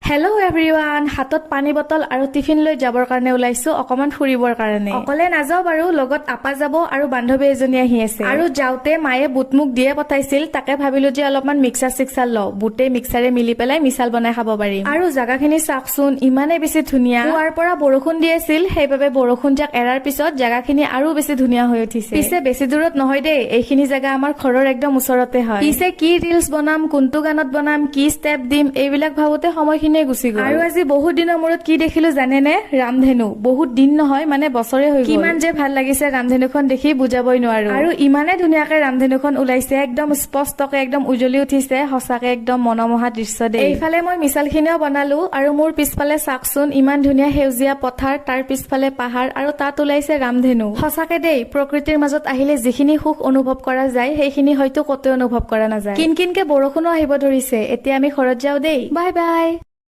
Hello' everyone, হাতত পানী bottle আৰু টিফিন লৈ যাবৰ কাৰণে ওলাইছো অকমান ফুৰিবৰ কাৰণে। অকলে নাযাওঁ বাৰু, লগত আপা যাব আৰু বান্ধৱী এজনী আহি আছে। আৰু যাওঁতে মায়ে বুট মুগ দিয়ে পঠাইছিল, তাকে ভাবিলো যে অলপমান মিক্সাৰ চিক্সাৰ লওঁ, বুটে মিক্সাৰে মিলি পেলাই মিছাল বনাই খাব পাৰিম। আৰু জাগাখিনি চাওকচোন, ইমানে বেছি ধুনীয়া। পুৱাৰ পৰা বৰষুণ দি আছিল, সেইবাবে বৰষুণ জাক এৰাৰ পিছত জাগাখিনি আৰু বেছি ধুনীয়া হৈ উঠিছে। পিছে বেছি দূৰত নহয় দেই, এইখিনি জেগা আমাৰ ঘৰৰ একদম ওচৰতে হয়। পিছে কি ৰিলচ বনাম, কোনটো গানত বনাম, কি ষ্টেপ দিম, এইবিলাক ভাবোতে সময়খিনিয়ে গুচি গ'ল। আৰু আজি বহুত দিনৰ মূৰত কি দেখিলো জানেনে? ৰামধেনু। বহুত দিন নহয়, মানে বছৰে হৈ গ'ল। কিমান যে ভাল লাগিছে ৰামধেনুখন দেখি, বুজাবই নোৱাৰো। আৰু ইমানে ধুনীয়াকে ৰামধেনুখন ওলাইছে, একদম স্পষ্টকে একদম উজলি উঠিছে। সঁচাকে একদম মনোমোহা দৃশ্য দেই। এইফালে মই মিছালখিনিও বনালো আৰু মোৰ পিছফালে চাওকচোন, ইমান ধুনীয়া সেউজীয়া পথাৰ, তাৰ পিছফালে পাহাৰ আৰু তাত ওলাইছে ৰামধেনু। সঁচাকে দেই, প্ৰকৃতিৰ মাজত আহিলে যিখিনি সুখ অনুভৱ কৰা যায়, সেইখিনি হয়তো ক'তো অনুভৱ কৰা নাযায়। কিন কিনকে বৰষুণো আহিব ধৰিছে। এতিয়া আমি ঘৰত যাওঁ দেই, বাই বাই।